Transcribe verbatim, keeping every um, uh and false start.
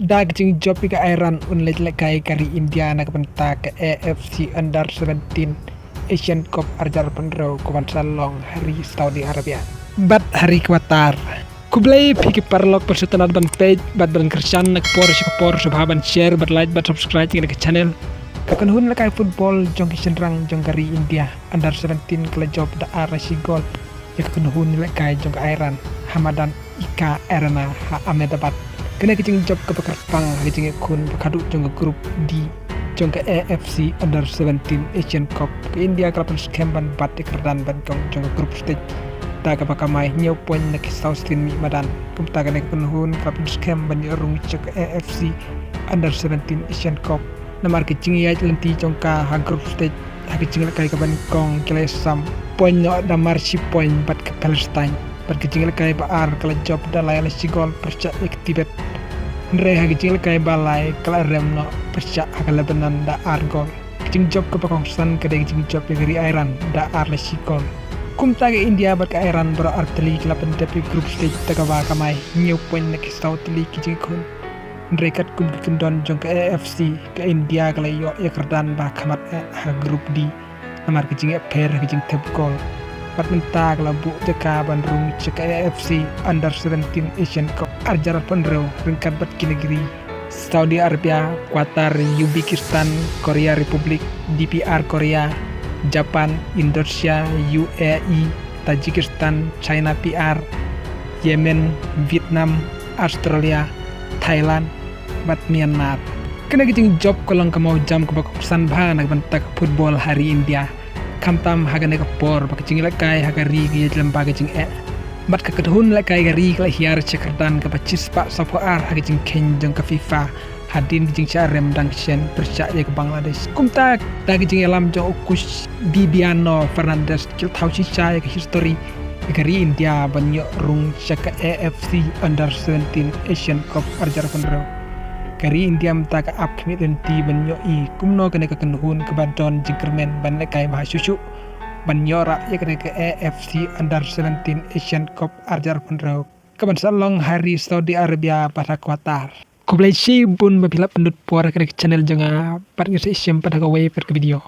Da ka jingjop ïa ka Iran, un leit lehkai ka ri India na ka bynta ka A F C Under seventeen Asian Cup arhajar arphew hynriew, ka ban sa long ha ri Saudi Arabia bad ha ri Qatar. Khublei phi ki paralok, pyrshah tynnad ban peit bad ban kyrshan na ka por sha ka por, sngewbha ban share bad like bad subscribe ïa ka channel. Ka kynhun lehkai football jong ki shynrang jong ka ri India Under seventeen ka la jop da ar la shi gol ïa ka kynhun lehkai jong ka Iran ha madan Ika Arena ha Ahmedabad. Kane ka jingjop kaba kyrpang ha ka jingïakhun ba khadduh jong ka Group D jong ka A F C Under seventeen Asian Cup. Ka India ka la pynskhem ban bat ïa ka kyrdan ba nyngkong jong ka group stage da kaba kamai hynñiew point na ki saw sien mih madan. Kumta kane ka kynhun ka la pynskhem ban ïoh rung sha ka A F C Under seventeen Asian Cup. Namar ka jingïaid lynti jong ka ha group stage ha ka jinglehkai kaba nyngkong ki la ïasam point noh da mar shi point bad ka Palestine. Bad ka jinglehkai ba ar ka la jop da lai la shi gol pyrshah ïa ka Tibet. Hynrei ha ka jinglehkai ba lai ka la rem noh pyrshah ha ka Lebanon da ar gol. Ka jingjop kaba kongsan ka dei ka jingjop ïa ka ri Iran da ar la shi gol. Kumta ka India bad ka Iran baroh ar tylli ki la pyndep ïa ka group stage da kaba kamai hynñiew point na ki saw tylli ki jingïakhun. Hynrei katkum ki kyndon jong ka A F C, ka India ka la ïoh ïa ka kyrdan ba khmat eh ha Group D namar ka jingïapher ha ka jingthep gol. Bad mynta ka la buh jaka ban rung sha ka A F C Under seventeen Asian Cup arhajar arphew hynriew ryngkat bad ki nagri Saudi Arabia, Qatar, Uzbekistan, Korea Republic, D P R Korea, Japan, Indonesia, U A E, Tajikistan, China P R, Yemen, Vietnam, Australia, Thailand bad Myanmar. Kane ka jingjop ka long ka mawjam kaba kongsan bha na ka bynta ka football ha ri India. Khamtam ha kane ka por ba ka jinglehkai ha ka ri ka ïaid lyngba ka jingeh. Bad ka kynhun lehkai ka ri ka la hiar sha ka kyrdan kaba shispah sawphew ar ha ka jingkheiñ jong ka FIFA hadien ka jingshah rem dang shen pyrshah ïa ka Bangladesh. Kumta da ka jingïalam jong u coach Bibiano Fernandes ki la thaw shisha ïa ka history ïa ka ri India ban ïoh rung sha ka A F C Under seventeen Asian Cup arhajar arphew hynriew. Ka ri India mynta ka ap khmih lynti ban ïohi kumno kane ka kynhun kaba don jingkyrmen ban lehkai bha shuh shuh ban ïoh rah ïa kane ka A F C Under seventeen Asian Cup arhajar arphew hynriew, ka ban sa long ha ri Saudi Arabia bad ha Qatar. Khublei shibun ba phi la pynlut por ha kane ka channel jong nga, bad ngin sa ïashem pat ha kawei pat ka video.